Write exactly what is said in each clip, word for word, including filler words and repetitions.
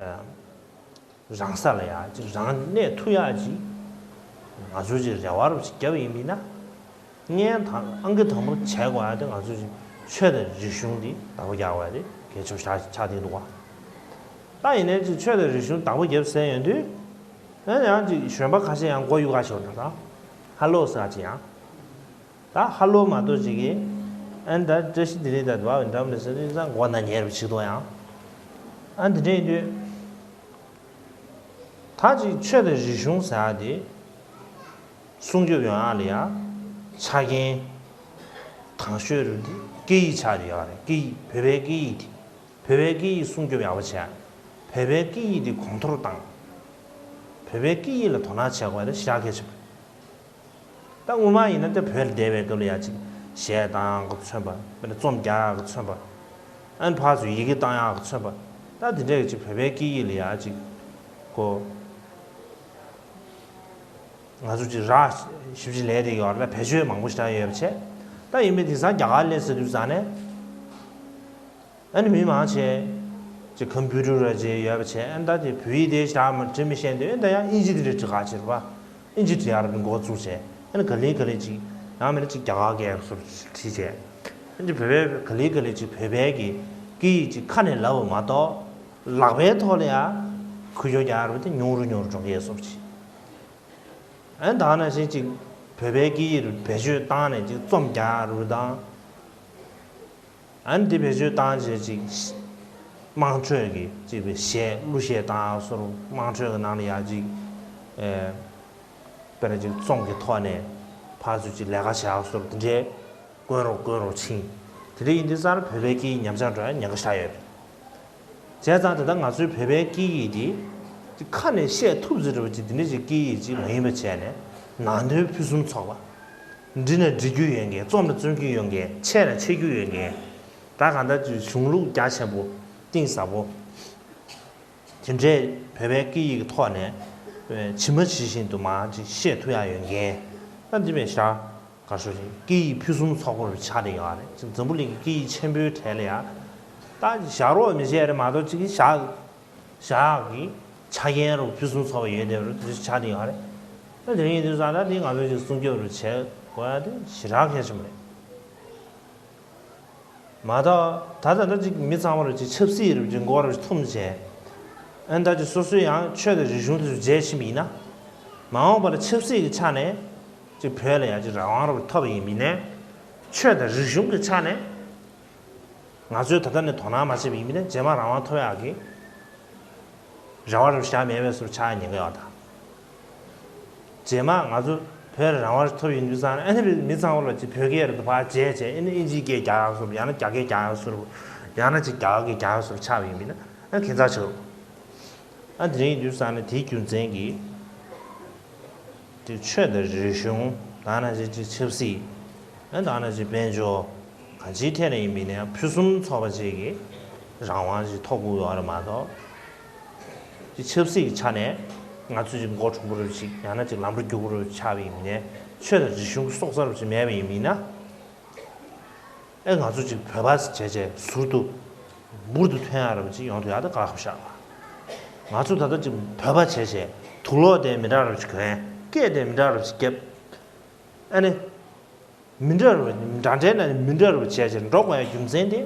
རང་ས་ལ་ཡ་ཅིག་རང་གནས་ཐུབ་ཡག་ཅིག་ང་ཚོས་ཅིག་རེ་བ་རུ་ཅིག་བརྒྱབ་ཡིན་པས་ན། ངས་དང་ཨང་ཀི་དང་པོ་བྱས་དགོས་ཡ་དེ་ང་ཚོས་ཅིག་ཆོས་དང་རིག་གཞུང་འདི་བདག་པོ་རྒྱག་དགོས་ཡ་དེ་གལ་ཆེན་པོ་ཆགས་ཆགས་བསྡད་འདུག་ག་ད་ཡིན་ནའི་ཅིག་ཆོས་དང་རིག་གཞུང་བདག་པོ་བརྒྱབ་ཟེར་ཡོང་དུས། ཨ་ནི་ཡང་ཅིག་གཞོན་པ་ཁ་ཤས་ཡང་མགོ་གཡུག་ག་ཞོར་ན་ད་ཧ་ལོ་ཟེར་ཅིག་ཡང་། ད་ཧ་ལོ་མ་གཏོགས་ཅིག་གིས་ཨ་ནི་ད་བཀྲ་ཤིས་བདེ་ལེགས་ད་འདྲ་མི་འདྲ་ཟེར་དུས་ཙང་མགོ་ན་ཉེ་རུ་ཞིག་ཏུ་ཡང་། ཨ་ནི་དེ་འདྲ་ཡིན་དུས། ད་ཅིག་ཆོས་དང་རིག་གཞུང་ཟེར་ཡ་དེ་སྲུང་སྐྱོབ་ཡོང་ཡ་ལ་ཡ་ཆ་རྐྱེན་དང་ཤོས་རུ་འདི་སྐད་ཡིག་ཆགས་ཡོད་རེད། སྐད་ཡིག་བོད་པའི་སྐད་ཡིག་དེ། བོད་པའི་སྐད་ཡིག་སྲུང་སྐྱོབ་ཡག་པོ་བྱས། བོད་པའི་སྐད་ཡིག་དེ་གོང་མཐོར་བཏང་། བོད་པའི་སྐད་ཡིག་ལ་དོ་སྣང་བྱེད་དགོས་རེད། ཞེ་དྲག་གལ་ཆེན་པོ་རེད། ད་སྔོན་མ་ཡིན་ན་ད་བོད་ལ་བསྡད་པའི་སྐབས་ལ་ཡ་ཅིག་གཞས་བཏང་ཡག་གི་མཚོན་པ། དཔེར་ན་རྩོམ་རྒྱག་ཡག་གི་མཚོན་པ། ཨ་ནི་ཕར་ཚུར་ཡི་གེ་བཏང་ཡག་གི་མཚོན་པ། ད་དེ་འདྲས་ཀྱི་ཅིག་བོད་པའི་སྐད་ཡིག་ལ་ཡ་ཅིག་གོ་ང་ཚོ་ཅིག་རག་ཞིབ་ཅིག་ལས་དེ་ཡོད་རེད། ད་བེད་སྤྱོད་མང་པོ་ཞིག་ད་ཡོད་པ་བྱས། ད་ཡིན་པའི་དེང་སང་རྒྱ་གར་སླེབས་ཟེར་དུས་ཙང་ནས། ཨ་ནི་མི་མང་ཆེ་ཅིག་ཀམ་པུ་ཊར་ར་ཅིག་ཡོད་པ་བྱས། ཨ་ནི་ད་དེ་བོད་ཡིག་དེ་ཞེ་དྲག་མ་འབྲི་མི་ཤེས་འདུག་ཨ་ནི་ད་ཡང་ཨིན་ཇི་དེ་འདྲ་འབྲི་ག་ཕྱིར་བ། ཨིན་ཇི་འབྲི་ཡག་ར་འགོ་བཙུགས་བྱས། ཨ་ནི་ག་ལེ་ག་ལེ་ཅིག་ཡང་མིན་ན་ཅིག་རྒྱ་གར་སྐད་སོགས་བྲིས་བྱས། ཨ་ནི་བོད་པའི་ག་ལེ་ག་ལེ་ཅིག་བོད་པའི་གི་སྐད་ཡིག་ཅིག་ཁ་ནས་ལབ་པ་མ་གཏོགས་ལག་པའི་ཐོག་ལ་ཡ་ཁུ་བྱུག་རྒྱག་ར་བ་དེ་ཉུང་རུ་ཉུང་རུ་འགྲོ་གི་ཡོད་སོགས་ཅིག་ཨ་ནི་ད་ནང་བཞིན་ཅིག་བོད་པའི་སྐད་ཡིག་རུ་བེད་སྤྱོད་བཏང་ནས་ཅིག་རྩོམ་རྒྱག་རུ་དང་། ཨ་ནི་དེ་བེད་སྤྱོད་བཏང་བྱས་ཅིག་དམངས་ཁྲོད་ཀྱི་ཅིག་པའི་གཞས་གླུ་གཞས་བཏང་ཡག་སོགས། དམངས་ཁྲོད་ཀྱི་ནང་ལ་ཡ་ཅིག་ཨེ་དཔེར་ན་ཅིག་རྩོམ་གྱི་ཐོག་ནས་ཕར་ཚུར་ཅིག་ལས་ཀ་བྱེད་ཡག་སོགས་དེ་འདྲའི་དཀོན་རུ་དཀོན་རུ་ཕྱིན། དེ་འདྲ་ཡིན་དུས་ཙང་བོད་པའི་སྐད་ཡིག་ཉམས་ཆག་འགྲོ་ཡག་ཉེན་ཁ་ཞེ་དྲག་ཡོད་རེད། བྱས་ཙང་དེ་ལྟར་ང་ཚོའི་བོད་པའི་སྐད་ཡིག་འདི་ཁ་ནས་བཤད་ཐུབ་ཟེར་བ་ཅིག་འདི་འདྲ་ཅིག་སྐད་ཡིག་ཅིག་མ་ཡིན་པ་བྱས་ནས། ནང་དོན་ཕུན་སུམ་ཚོགས་པ། འབྲི་ན་འབྲི་རྒྱུ་ཡོད་མཁན། རྩོམ་ན་རྩོམ་རྒྱུ་ཡོད་མཁན། འཆད་ན་འཆད་རྒྱུ་ཡོད་མཁན། ད་གང་ལྟར་ཅིག་གཞུང་ལུགས་རྒྱ་ཆེན་པོ་གཏིང་ཟབ་པོ་དེ་འདྲའི་བོད་པའི་སྐད་ཡིག་གི་ཐོག་ནས་ཇི་མ་ཇི་བཞིན་དུ་མར་ཅིག་བཤད་ཐུབ་ཡག་ཡོད་མཁན། ད་འདི་བས་ཤ་ག་ཤོ་ཞིག་སྐད་ཡིག་ཕུན་སུམ་ཚོགས་པོ་རུ་ཆགས་བསྡད་ཡོད་རེད། ཅིག་འཛམ་བུ་གླིང་གི་སྐད་ཡིག་ཆེན་པོའི་གྲས་ལ་ཡ་ད་བཞག་རོགས་མི་བྱེད་རེད་མ་གཏོགས་ཅིག་བཞག་བཞག་གི་ཆ་རྐྱེན་རུ་ཕུན་སུམ་ཚོགས་པ་ཡོད་བསྡད་པ་རུ་དེ་ཆགས་བསྡད་ཡོད་རེད། ད་དེ་ཡིན་དུས་ཙང་ད་འདི་ང་ཚོས་ཅིག་སྲུང་སྐྱོབ་རུ་བྱེད་དགོས་ཡ་དེ་ཞེ་དྲག་གལ་ཆེན་པོ་རེད། མ་གཏོགས་ད་ལྟ་ད་ཅིག་མི་ཚང་མ་རུ་ཅིག་ཆབ་སྲིད་རུ་ཅིག་མགོ་རུ་ཅིག་འཐོམས་བྱས། ཨ་ནི་ད་ཅིག་སོ་སོའི་ཡང་ཆོས་དང་རིག་གཞུང་དེ་ཚོ་བརྗེད་ཕྱིན་པ་ཡིན་ན། མ་འོངས་པ་ལ་ཆབ་སྲིད་ཀྱི་ཆ་ནས་ཅིག་བོད་ལ་ཡང་ཅིག་རང་དབང་རུ་ཐོབ་པ་ཡིན་མིན་ནས། ཆོས་དང་རིག་གཞུང་གི་ཆ་ནས་ང་ཚོས་ད་ལྟ་ནས་དོ་སྣང་མ་བྱས་པ་ཡིན་མིན་ནས་རྗེས་མ་རང་དབང་ཐོབ་ཡག་གི་རེ་བ་རུ་བཞག་མེད་པའི་བཟོ་ཆགས་ཉེན་ཁ་ཡོད་ད། རྗེས་མ་ང་ཚོ་བོད་རང་དབང་ཐོབ་ཡོང་དུས་ཙང་ཨ་ནི་མི་ཚང་མ་ལ་ཅིག་བོད་སྐད་རུ་ཕར་བརྗེས་བྱས། ཨ་ནི་ཨིན་ཇིའི་སྐད་རྒྱག་ཡག་བཟོ་རུ། ཡང་ན་རྒྱ་སྐད་རྒྱག་ཡག་བཟོ་རུ། ཡང་ན་ཅིག་རྒྱ་གར་སྐད་རྒྱག་ཡག་བཟོ་རུ་ཆགས་པ་ཡིན་མིན་ན་ཨ་ཁྱད་མཚར་ཆེ་རུ། ཨ་དེ་རིང་ཡིན་དུས་ཙང་ནས་དེའི་རྒྱུ་མཚན་གྱིས་དེ་ཆོས་དང་རིག་གཞུང་། ད་ནང་བཞིན་ཅིག་ཆབ་སྲིད། ཨ་ད་ནང་བཞིན་དཔལ་འབྱོར། གང་ཅིའི་ཐད་ནས་ཡིན་མིན་ནས་ཕུན་སུམ་ཚོགས་པ་ཅིག་གི་རང་དབང་ཅིག་ཐོབ་དགོས་ཡོད་རེད་མ་གཏོགས། ཅིག་ཆབ་སྲིད་ཀྱི་ཆ་ནས་ང་ཚོས་ཅིག་མགོ་འཁྲུག་པོ་རུ་ཅིག་ཡང་ན་ཅིག་ལམ་འགྲོ་རྒྱུག་པོ་རུ་ཆགས་པ་ཡིན་མིན་ནས། ཆོས་དང་རིག་གཞུང་གི་སྲོག་རྩ་རུ་ཅིག་མེད་པ་ཡིན་མིན་ན། ཨེ་ང་ཚོ་ཅིག་བོད་པ་བྱས་བྱས་ཟུར་དུ་འབུར་དུ་ཐོན་ཡག་རབ་ཅིག་ཡོང་དུ་ཡག་ད་དཀའ་ཁག་པོ་ཤར་བ། ང་ཚོ་ད་ལྟ་ཅིག་བོད་པ་བྱས་བྱས་དུག་ལོག་དེ་མི་འདྲ་རབ་ཅིག་གོན། སྐད་དེ་མི་འདྲ་རབ་ཅིག་རྒྱབ། ཨ་ནི་མི་འདྲ་རབ་འདྲ་འདྲའི་ནང་ནས་མི་འདྲ་རབ་བྱས་བྱས་འགྲོ་དགོས་ཡག་རྒྱུ་མཚན་དེ་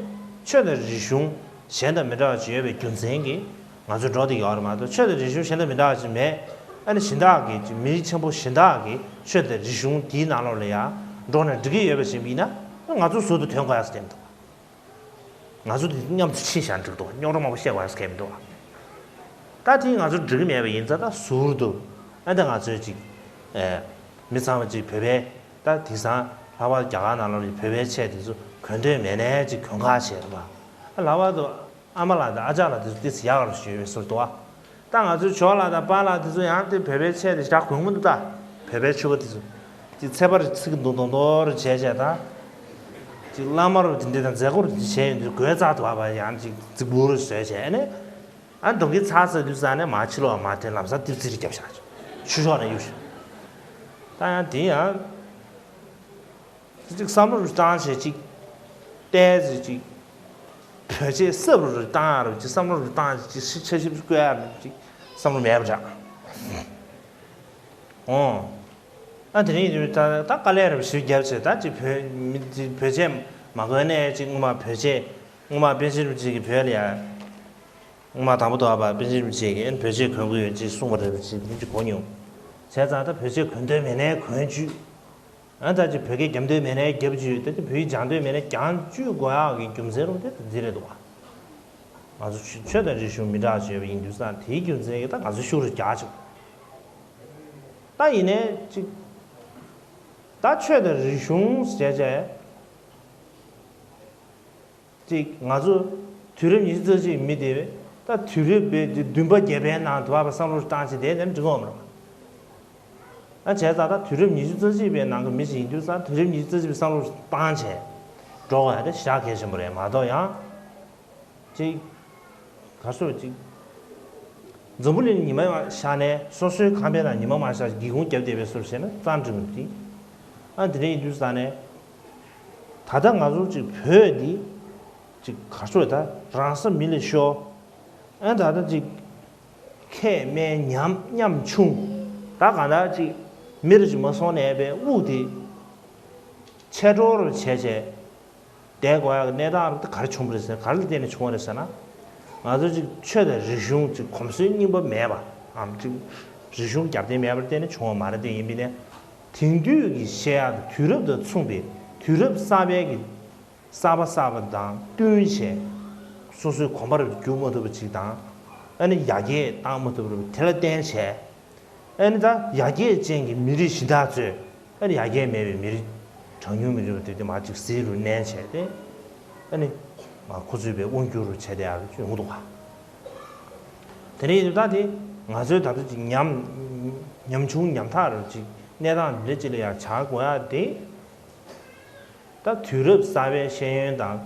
ཆོས་དང་རིག་གཞུང་གཞན་དང་མི་འདྲ་བ་ཅིག་ཡོད་པའི་རྒྱུ་མཚན་གྱིས། ང་ཚོ་འགྲོ་བསྡད་ཡོད་རེད་མ་གཏོགས་ཆོས་དང་རིག་གཞུང་གཞན་དང་མི་འདྲ་བ་ཅིག་མེད། ཨ་ནི་གཞན་དག་གིས་ཅིག་མི་རིགས་ཆེན་པོ་གཞན་དག་གིས་ཆོས་དང་རིག་གཞུང་དེའི་ནང་ལོགས་ལ་ཡང་འགྲོ་ནས་འགྲིག་གི་ཡོད་པ་ཞིག་ཡིན་ན། ང་ཚོ་ཟུར་དུ་ཐོན་དགོས་ཡག་ཟེར་མི་འདུག་ང་ཚོ་དེ་མཉམ་དུ་ཕྱིན་བཞག་འགྲིག་འདུག་རྙོག་དྲ་མང་པོ་བཤད་དགོས་ཡག་ཟེར་མི་འདུག་ད་དེ་ང་ཚོ་འགྲིག་གི་མེད་པ་ཡིན་ཙང་ད་ཟུར་དུ། ཨ་ནི་ད་ང་ཚོས་ཅིག་ཨེ་མི་ཚང་མ་ཅིག་བོད་པའི། ད་དེང་སང་ལྷག་པར་རྒྱ་གར་ནང་ལོགས་ཀྱི་བོད་པའི་ཆས་དེ་ཚོ་གོན་འདོད་མེད་ནའི་ཅིག་གོན་ཁ་བྱས་རེད་པ། ཨ་ལྷག་པར་དུ་ཨ་མ་ལགས་དང་ཨ་ཅག་ལགས་དེ་ཚོ་ཏོག་ཙམ་ཡག་རུ་ཞུས་པའི་ཟུར་དུ་བ། ད་ང་ཚོའི་ཇོ་ལགས་དང་པཱ་ལགས་དེ་ཚོ་ཡང་དེ་བོད་པའི་ཆས་དེ་ཞག་གོན་གི་འདུག་ད་བོད་པའི་ཕྱུ་པ་དེ་ཚོ་ཅིག་ཚེ་འབར་ཚིག་མདོག་མདོག་མདོག་རུ་བྱས་བྱས། ད་ཅིག་བླ་མ་རུ་དེ་འདྲ་དང་མཛད་སྒོ་རུ་དེ་བྱས་ཡོང་དུས་གོས་གཙང་དུ་བ་བ་ཡང་ཅིག་རྫིག་པོ་རུ་བཟོས་བྱས་ཨ་ནི། ཨ་གདོང་གི་ཚ་ཟེར་དུས་ཙང་ནས་མར་ཕྱི་ལོགས་མར་དེ་ལམ་སང་ཏིབ་ཙིར་རྒྱབ་བཞག་ཆུ་ཤོག་ནས་གཡུག་བཞག་ད་ཡང་དེ་ཡང་ཅིག་བསམ་བློ་རུ་བཏང་བྱས་ཅིག་བལྟས་ཟེར་ཅིག་བོད་ཆས་སྲབ་རུ་རུ་བཏང་ཡ་རུ་ཅིག་བསམ་བློ་རུ་བཏང་ཅིག་ཤི་ཆ་ཤི་བཀོད་ཡ་རུ་ཅིག་བསམ་བློ་མེད་པ་འདྲ། ཨོ། ཨ་དེ་རིང་ཡིན་དུས་ད་ད་དཀའ་ལས་རུ་ཞིག་བརྒྱབ་བྱས་ད་ཅིག་བོད་མི་ཅིག་བོད་ཆས་མ་གོན་ནས་ཅིག་སྔོན་མ་བོད་ཆས་སྔོན་མ་པཎ་ཆེན་རིན་པོ་ཆེ་གི་བོད་ལ་ཡ། སྔོན་མ་དང་པོ་དོ་བ་པཎ་ཆེན་རིན་པོ་ཆེ་གིས་ཨ་ནི་བོད་ཆས་གོན་གི་ཡོད་ཅེས་གསུངས་པ་རེད་ཅེས་མི་ཅིག་གོ་མྱོང་། བྱས་ཙང་ད་བོད་ཆས་གོན་འདོད་མེད་ནའི་གོན་བཅུག་ཨ་ད་ཅིག་བོད་སྐད་རྒྱབ་འདོད་མེད་ནའི་རྒྱབ་བཅུག་ད་ཅིག་བོད་ཡིག་སྦྱང་འདོད་མེད་ནའི་སྦྱང་བཅུག་དགོས་ཡག་གི་རྒྱུ་མཚན་རུ་དེ་འདི་རེད་འདུག་བ། ང་ཚོ་ཆོས་ཆོས་དང་རིག་གཞུང་མི་འདྲ་བ་ཡོད་པ་ཡིན་དུས་ཙང་དེའི་རྒྱུ་མཚན་གྱིས་ད་ང་ཚོ་ཤུགས་རུ་རྒྱག་ཆོག་ད་ཡིན་ནའི་ཅིག་ད་ཆོས་དང་རིག་གཞུང་ཟེར་བྱས། ཅིག་ང་ཚོ་དུས་རབས་ཉི་ཤུ་རྩ་གཅིག་མི་དེ་ད་དུས་རབས་པའི་བདུན་པ་བརྒྱད་པའི་ནང་དུ་བབ་པ་བསམ་བློ་བཏང་ཆེད་དེ་དེ་འགྲིག་གི་མ་རེད། ཨ་བྱས་ཙང་ད་དུས་རབས་ཉི་ཤུ་རྩ་གཅིག་པའི་ནང་གི་མི་ཞིག་ཡིན་དུས་ཙང་དུས་རབས་ཉི་ཤུ་རྩ་གཅིག་པའི་བསམ་བློ་བཏང་བྱས་འགྲོ་དགོས་ཡ་དེ་ཞེ་དྲག་གལ་ཆེན་པོ་རེད་མ་གཏོགས་ཡང་། ཅིག་ག་སོ་ཅིག་འཛམ་བུ་གླིང་ཉི་མ་མ་ཤར་ནས་སོ་སོའི་ཁང་པའི་ནང་ཉི་མ་མ་ཤར་སྒེའུ་ཁུང་བརྒྱབ་བསྡད་པའི་བཟོ་བྱས་ན་རྩ་འགྲིག་མི་འགྲིག་ཨ་དེ་འདྲ་ཡིན་དུས་ཙང་ནས། ད་ལྟ་ང་ཚོ་ཅིག་བོད་འདི་ཅིག་ག་ཚོད་ད་རང་ས་མི་ལ་ཤོར། ཨ་ད་ལྟ་ཅིག་ཁས་སྨྲས་ཉམས་ཉམ་ཆུང་། ད་གང་ལྟར་ཅིག་མི་རུ་ཅིག་མ་སོང་ནས་པའི་དབུགས་དེ་ཆད་འགྲོ་རུ་བྱས་བྱས་བསྡད་དགོས་ཡག་གི་གནས་སྟངས་རུ་ད་ག་རེ་བྱུང་བ་རེད་ཟེར་ག་རེ་ལ་བརྟེན་ནས་བྱུང་བ་རེད་ཟེར་ན། ང་ཚོ་ཅིག་ཆོས་དང་རིག་གཞུང་ཅིག་གོམས་སྲོལ་རྙིང་པ་མེད་པའམ་ཅིག་རིག་གཞུང་རྒྱབ་རྟེན་མེད་པར་བརྟེན་ནས་བྱུང་བ་མ་རེད་དེ་ཡིན་པས་ན། དེང་དུས་ཀྱི་བཤད་ཡག་དང་དུས་རབས་དང་མཚུངས་པའི་དུས་རབས་གསར་པའི་གི་གསར་པ་གསར་པ་དང་བསྟུན་བྱས། སོ་སོའི་གོམ་པ་རུ་བརྒྱུད་མ་ཐུབ་པ་ཅིག་དང་། ཨ་ནི་ཡར་རྒྱས་བཏང་མ་ཐུབ་པ་རུ་དེ་ལ་བརྟེན་བྱས། ཨ་ནི་ད་ཡར་རྒྱས་ཅན་གྱི་མི་རིགས་གཞན་དག་ཚོས་ཨ་ནི་ཡར་རྒྱས་མེད་པའི་མི་རིགས་གྲངས་ཉུང་མི་རིགས་པ་དེ་དེ་མར་ཅིག་ཟིལ་རུ་མནན་བྱས་ཏེ། ཨ་ནི་མར་ཁོ་ཚོས་པའི་དབང་སྒྱུར་རུ་བྱས་ཏེ་ཡར་ཡོང་གི་འདུག་ག་དེ་ནས་ཡིན་དུས་ད་དེ་ང་ཚོའི་ད་ལྟ་ཅིག་ཉམ་ཉམ་ཆུང་ཉམ་ཐག་རུ་ཅིག་གནས་སྟངས་འདི་འདྲ་ཅིག་ལ་ཡར་བྱ་དགོས་ཡག་དེ། ད་དུས་རབས་གསར་པའི་ཤེས་ཡོན་དང་།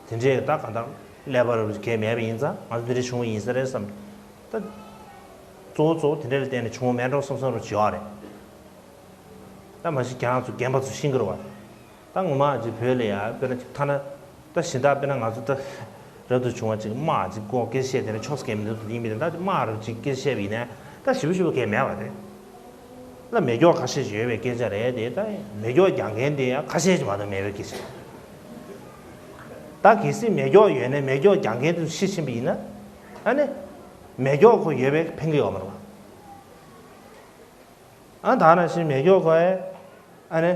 དེ་འདྲའི་ད་གང་ལྟར་ཀླད་པ་རུ་གས་མེད་པ་ཡིན་ཙང་ང་ཚོ་འདི་འདྲ་བྱུང་བ་ཡིན་ས་རེད་བསམ། ད་གཙོ་བོ་གཙོ་བོ་དེ་འདྲ་ལ་བརྟེན་ནས་བྱུང་བ་མེད་འགྲོ་བསམ་བསམ་རུ་བྱེད་ཡག་རེད། ད་མ་གཞི་ཁྱེད་རང་ཚོ་རྒན་པ་ཚོ་ཤེས་ཀྱི་རེད་བ། ད་ངོ་མ་ཅིག་བོད་ལ་ཡ་དཔེར་ན་ཅིག་ཐ་ན་ད་གཞན་དག་དཔེར་ན་ང་ཚོ་ད་རབ་ཏུ་བྱུང་བ་ཅིག་དམག་ཅིག་ཀོ་སྐད་བཤད་དེ་ནས་ཕྱོགས་སྐད་མི་འདུག་ཡིན་མིན་ད་དམག་རུ་ཅིག་སྐད་བཤད་པ་ཡིན་ན་ད་ཞིབ་པོ་ཞིབ་པོ་གས་མེད་བ་རེད། ད་མེ་སྒྱོགས་ཁ་ཤས་ཤིག་ཡོད་པའི་སྐད་ཆ་རེད་དེ་ད་མེ་སྒྱོགས་རྒྱག་མཁན་དེ་ཡང་ཁ་ཤས་ཤིག་མ་གཏོགས་མེད་པའི་སྐད་ཆ། ད་གལ་སྲིད་མེ་སྒྱོགས་ཡོད་ནས་མེ་སྒྱོགས་རྒྱག་མཁན་དེ་ཤི་ཕྱིན་པ་ཡིན་ན་ཨ་ནི་མེ་སྒྱོགས་ཁོ་ཡོད་པའི་ཕན་གི་ཡོད་མ་རེད་བ། ཨ་ད་ནང་བཞིན་མེ་སྒྱོགས་ཁོ་ཨ་ནི།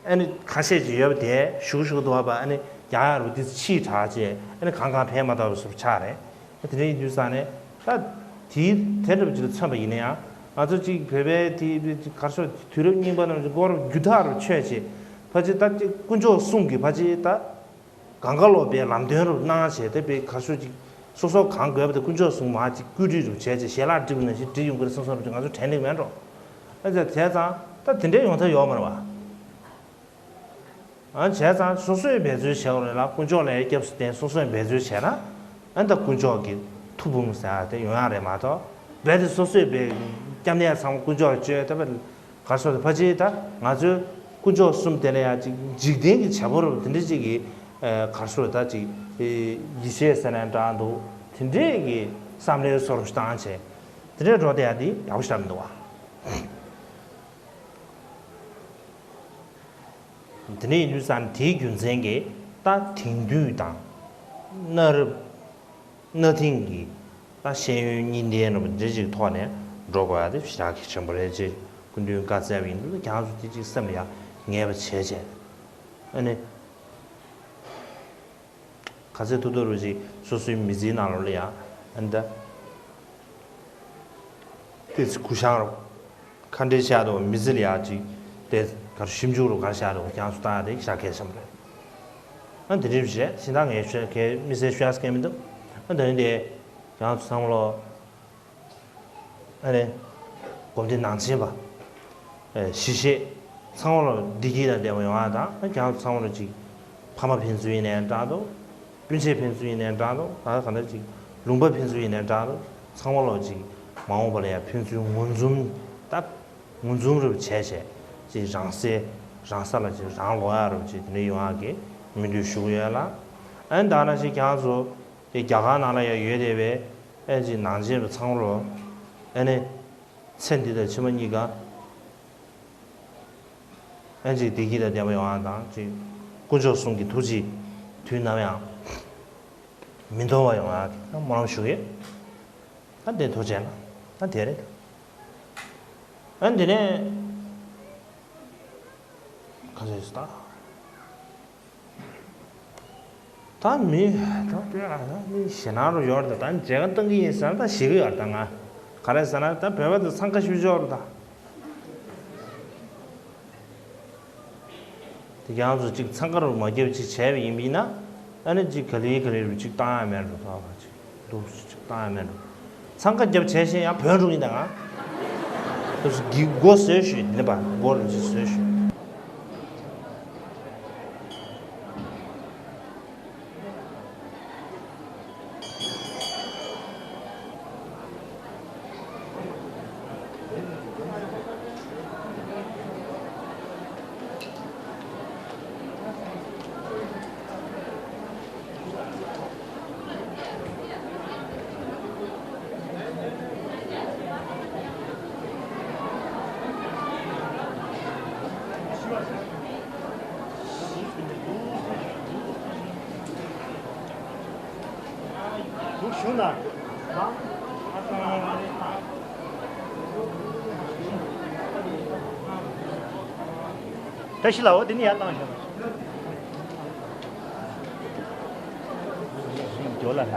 ཨ་ནི་ཁ་ཤས་ཅིག་ཡོད་པ་དེ་ཞུ་ཞུ་འདུག་བ་ཨ་ནི་ཡང་ཡང་རུ་དེ་ཕྱིས་དྲགས་བྱས་ཨ་ནི་གང་གང་ཕན་མ་ཐོགས་པའི་བཟོ་འདྲ་ཆགས་རེད། ཨ་དེ་འདྲ་ཡིན་དུས་ཙང་ནས་ད་དེའི་དེ་འདྲ་བ་ཅིག་ལ་མཚོན་པ་ཡིན་ན་ཡང་ང་ཚོ་ཅིག་བོད་པའི་དེ་གར་ཤོག་དུས་རབས་རྙིང་པ་རྣམས་ཀྱི་སྐོར་རྒྱུ་དག་རུ་ཆོད་བྱས་ཕ་ཅིག་ད་ཅིག་དཀོན་མཆོག་གསུམ་གྱི་ཕ་ཅིག་ད། གང་ག་ལོ་པའི་ལམ་སྟོན་རུ་གནང་བྱས་ཏེ་པའི་གར་ཤོག་ཅིག་སོ་སོ་གང་དགོས་པ་དེ་དཀོན་མཆོག་གསུམ་མ་ཅིག་བཀོད་སྒྲིག་རུ་བྱས་ཏེ་ཞལ་ལག་བསྒྲིགས་པ་ནང་བཞིན་བསྒྲིགས་ཡོང་གི་རེད་བསམ་བསམ་རུ་ང་ཚོ་དྲན་ལེགས་མེད་འགྲོ། ཨ་ཙི་བྱས་ཙང་ད་དེ་འདྲའི་ཡོང་ཐབས་ཡོད་མ་རེད་བ། ཨ་བྱས་ཙང་སོ་སོས་འབད་རྩོལ་བྱས་པ་རེད་ལ་དཀོན་མཆོག་ལ་སྐྱབས་སུ་བསྟེན་སོ་སོས་འབད་རྩོལ་བྱས་ན་ཨ་ད་དཀོན་མཆོག་གི་ཐུགས་ཕུང་ཟེར་ཡ་དེ་ཡོང་ཡ་རེད་མ་གཏོགས་རྦད་དེ་སོ་སོས་འབད་སྐྱབས་གནས་ཚང་མ་དཀོན་མཆོག་བཅོལ་ད་པ། གར་སོགས་ཕལ་ཆེར་ད་ང་ཚོའི་དཀོན་མཆོག་གསུམ་དེ་ལ་ཡང་ཅིག་འཇིག་རྟེན་གྱི་བྱ་བ་རུ་དེ་འདྲ་ཅིག་གི་གར་སོགས་ད་ཅིག་ཡིད་ཆེས་ཟེར་ནས་འདྲ་འདུག་དེ་འདྲས་ཀྱི་བསམ་བློའི་སོར་བཏང་བྱས་དེ་འདྲས་འགྲོ་བསྡད་ཡ་དེ་ཡག་པོ་ཞིག་མི་འདུག་བ། དེ་འདྲས་ཡིན་དུས་ཙང་དེའི་རྒྱུ་མཚན་གྱིས་ད་དེང་དུས་དང་གནའ་རབས། གནའ་དེང་གི་ད་ཤེས་ཡོན་གཉིས་ལྡན་རུ་འདྲ་ཅིག་ཐོག་ནས་འགྲོ་དགོས་ཡ་དེ་ཞེ་དྲག་གལ་ཆེན་པོ་རེད་ཅེས་སྐུ་མདུན་བཀའ་སྩལ་བ་ཡིན་དུས་ཁྱེད་རང་ཚོ་དེ་ཅིག་སེམས་ལ་ཡ་ངེས་པ་བྱས་བྱས་ཨ་ནི་ག་ཚད་ཐུབ་ཐུབ་རུ་ཅིག་སོ་སོའི་མི་ཚེའི་ནང་ལོགས་ལ་ཡ་ཨ་ནི་ད་དེ་ཚོ་གུ་བཤང་རུ། ཁ་འབྲལ་བྱ་དོ་མི་ཚེ་ལ་ཡག་ཅིག་དེ་གར་ཞིབ་འཇུག་རུ་གར་བྱ་དོ་ཀྱང་སུ་བཏང་ཡ་དེ་ཤ་གལ་ཆེན་པོ་རེད། ཨ་འདི་འདྲ་བྱས་ཤིང་ཐང་ངས་ཤོད་གལ་མི་ཚེ་ཤོད་ཡ་སྐད་མི་འདུག་ཨ་འདི་འདྲ་དེ་ཀྱང་སུ་ཚང་མ་ལོ། ཨ་ནི་སྒོམ་སྡེ་ནང་ཆེན་པ། ཨེ་ཞི་བྱེད་ཚང་མ་ལོ་བདེ་སྐྱིད་དང་ལྡན་པ་ཡོང་ཡ་དང་ཨ་ཀྱང་སུ་ཚང་མ་ལོ་ཅིག་ཕ་མ་ཕན་ཚུན་ཡིན་ནའི་འདྲ་འདུག་སྤུན་མཆེད་ཕན་ཚུན་ཡིན་ནའི་འདྲ་འདུག་ད་ག་འདྲ་ཅིག་ལུང་པ་ཕན་ཚུན་ཡིན་ནའི་འདྲ་འདུག་ཚང་མ་ལོ་ཅིག་མ་འོངས་པ་ལ་ཡང་ཕན་ཚུན་ངོ་འཛོམས་ད་ངོ་འཛོམས་རུ་བྱས་བྱས་ཅིག་རང་སྲས་རང་ས་ལ་ཅིག་རང་ལོག་ཡ་རུ་ཅིག་དེ་འདྲ་ཡོང་ཡ་གི་སྨོན་འདུན་ཞུ་གི་ཡོད་ལ། ཨ་ནི་ད་ནང་བཞིན་ཁྱེད་རང་ཚོ་དེ་རྒྱ་གར་ནང་ལ་ཡང་ཡོད་བསྡད་པའི་ཨ་ཅིག་ནང་ཆེན་པ་ཚང་མ་ལོ། ཨ་ནི་ཚེ་འདི་དང་ཕྱི་མ་གཉིས་ཀ་ཨ་ཅིག་བདེ་སྐྱིད་དང་ལྡན་པ་ཡོང་ཡ་དང་ཅིག་དཀོན་མཆོག་གསུམ་གྱི་ཐུགས་རྗེ་དུས་ནམ་ཡང་མི་འདོར་བ་ཡོང་ཡ་གི་སྨོན་ལམ་ཞུ་གི། ད་དེ་ཐུགས་རྗེ་གནང་། ད་དེ་རེད། ཨ་འདི་ནས་ག་ཚོད་ད། ད་མི་ད་དེ་ཨ་ད་མི་ཞེད་སྣང་རུ་ཡོད་རེད། ད་མཇལ་ཁ་གཏོང་གི་ཡིན་ཟེར་ན་ད་ཞེད་ཀྱི་ཡོད་རེད། ད་ང་ག་རེ་ཟེར་ན་ད་བོད་པ་ཚོ་འཚང་ཁ་ཤུ་ཤོར་རེད་ད། དེ་ཁྱེད་རང་ཚོ་གཅིག་འཚང་ཁ་རུ་མ་བརྒྱབ་ཅིག་བྱས་པ་ཡིན་པ་ཡིན་ན། ཨ་ནི་གཅིག་ག་ལེ་ག་ལེ་རུ་གཅིག་བཏང་ཡ་མེད་རུ་ད་གཅིག་འདུག་གཅིག་བཏང་ཡ་མེད་རུ། འཚང་ཁ་བརྒྱབ་བྱས་བྱས་ཡང་བོན་འགྲོ་གི་ཡིན་ད་ང་། འདུག་གི་མགོ་བཟོས་ཞུས་ནི་པ་མགོ་རུ་གཅིག་བཟོས་ཞུས། བཀྲ་ཤིས་ལགས། འོ་དེ་ནི་ཡར་བཏང་ཤོག། འགྱོ་ལ་ལྷ།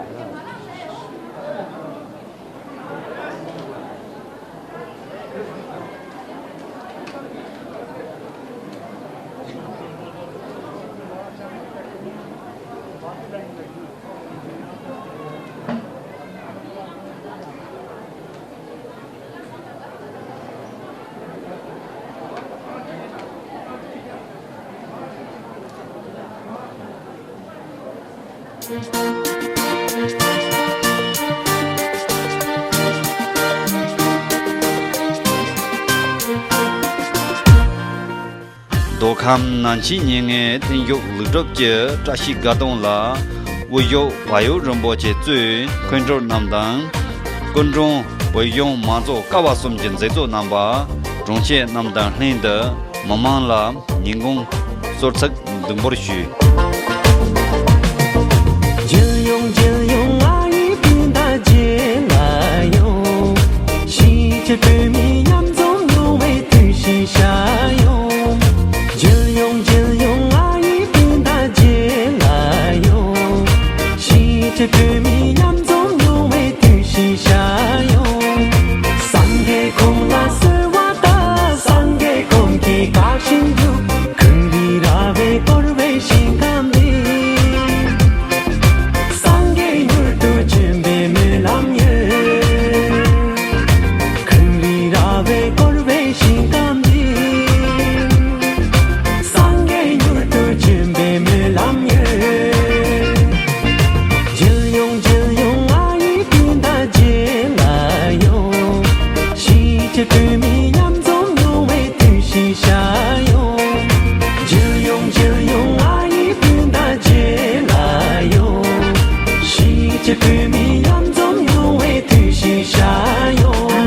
མདོ་ཁམས་ནང་ཆེན་མྱ་ངན་ཐེམ་ཤུགས་ལུས་གྲུབ་ཀྱི་བཀྲ་ཤིས་དགའ་གདངས་ལ། དབུ་བཞུགས་བལ་ཡུལ་རིན་པོ་ཆེ་གཙོས་མཁན་སྤྲུལ་རྣམས་དང་། སྐུ་མགྲོན་བོད་གཞུང་མང་གཙོ་ཀ་བ་གསུམ་གྱི་མཛད་གཙོ་རྣམ་པ། དྲུང་ཆེ་རྣམས་དང་ལྷན་དུ་མི་མང་ལ་ཉིན་གུང་གསོལ་ཚིགས་འདུན་པར་ཞུ། རྒྱལ་ཡོང་རྒྱལ་ཡོང་ང་ཡི་སྤུན་ཟླ་རྗེས་ལ་ཡོང་། གཞིས་བྱེས་བོད་མི་མཉམ་འཛོམས་ཡོང་བའི་དུས་ཤིག་ཤར་ཡོང་། རྒྱལ་ཡོང་རྒྱལ་ཡོང་ང་ཡི་སྤུན་ཟླ་རྗེས་ལ་ཡོང་། གཞིས་བྱེས་བོད་མི་མཉམ་འཛོམས་ཡོང་བའི་དུས་ཤིག་ཤར་ཡོང་། སངས་རྒྱས་ཁོང་ལ་གསོལ་བ་བཏབ། སངས་རྒྱས་ཁོང་གི་བཀའ་བཞིན་སྒྲུབ། ཁུན་རི་ར་བས་བསྐོར་བའི་ཞིང་ཁམས་འདི། སངས་རྒྱས་མྱུར་དུ་བྱོན་པའི་སྨོན་ལམ་ཡོད། ཁུན་རི་ར་བས་བསྐོར་བའི་ཞིང་ཁམས་འདི། སངས་རྒྱས་མྱུར་དུ་བྱོན་པའི་སྨོན་ལམ་ཡོད། རྒྱལ་ཡོང་རྒྱལ་ཡོང་ང་ཡི་སྤུན་ཟླ་རྗེས་ལ་ཡོང་། གཞིས་བྱེས་བོད་མི་མཉམ་འཛོམས་ཡོང་བའི་དུས་ཤིག་ཤར་ཡོང་། རྒྱལ་ཡོང་རྒྱལ་ཡོང་ང་ཡི་སྤུན་ཟླ་རྗེས་ལ་ཡོང་། གཞིས་བྱེས་བོད་མི་མཉམ་འཛོམས་ཡོང་བའི་དུས་ཤིག་ཤར་ཡོང་།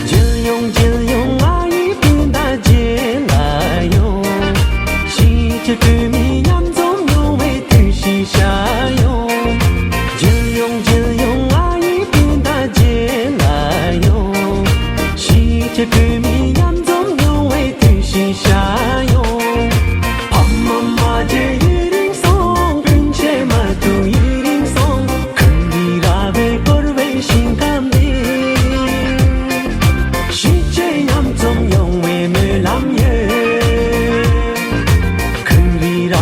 རྒྱལ་ཡོང་རྒྱལ་ཡོང་ང་ཡི་སྤུན་ཟླ་རྗེས་ལ་ཡོང་། གཞིས་བྱེས་བོད་མི་མཉམ་འཛོམས་ཡོང་བའི་དུས་ཤིག་ཤར་ཡོང་། རྒྱལ་ཡོང་རྒྱལ་ཡོང་ང་ཡི་སྤུན་ཟླ་རྗེས་ལ་ཡོང་། གཞིས་བྱེས་བོད་མི་མཉམ་འཛོམས་ཡོང་བའི་དུས་ཤིག་ཤར་ཡོང་། ཕ་མ་མ་བརྗེད་ཡུན་རིང་སོང་། སྤུན་མཆེད་མ་ཐུག་ཡུན་རིང་སོང་། ཁུན་རི་ར་བས་བསྐོར་བའི་ཞིང་ཁམས་འདི། གཞིས་བྱེས་མཉམ་འཛོམས་ཡོང་བའི་སྨོན་ལམ་ཡོད། ཁུན་རི་ར་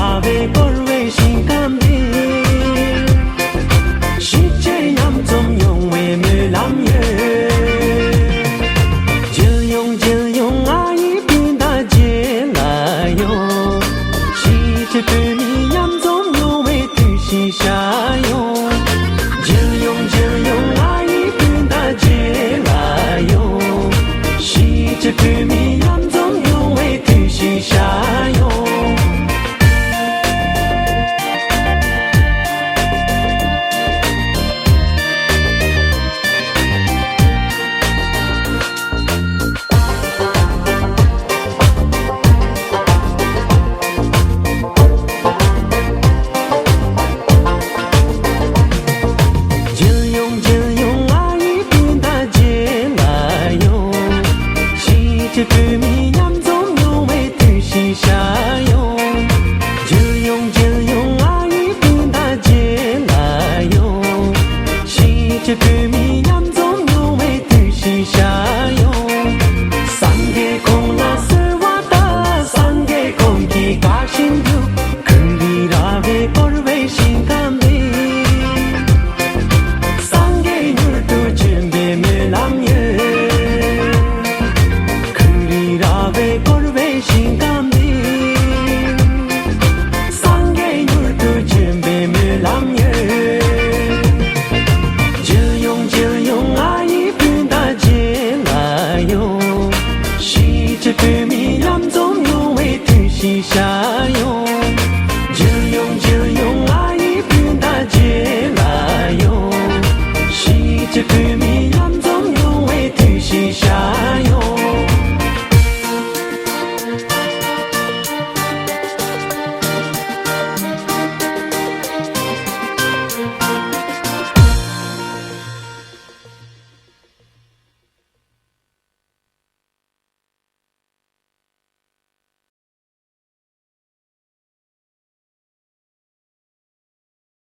ཤ།